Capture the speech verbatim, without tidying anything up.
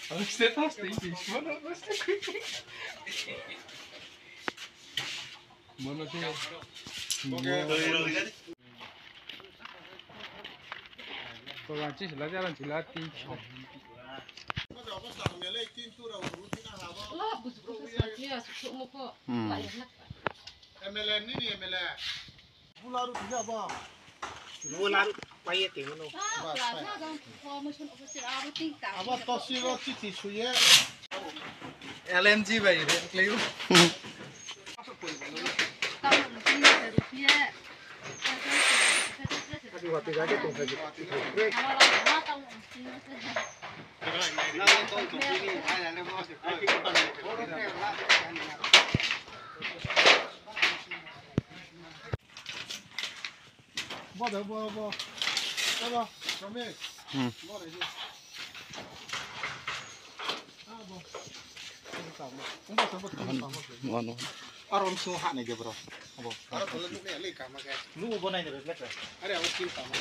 Ang status tinggi, mana mesti quick. Mana sih? Oke. Kau ganci sila jalan sila tinggi. Hmm. M L A nini M L A. Bula ru thia ba. Bula ru paiye te mano. Abo tosi ro chithi suye. L M G bai re kleu. Bo de, bo, bo. Bo, bo. Romik. Hmm. Bo de, bo. Ah, bo. Bo, bo, bo, bo. Wano. Arom so ha ne de, bro. Bo. Aro tole nuk ne le kama ke. Lu bo nai de, black. Are, abo kin kama.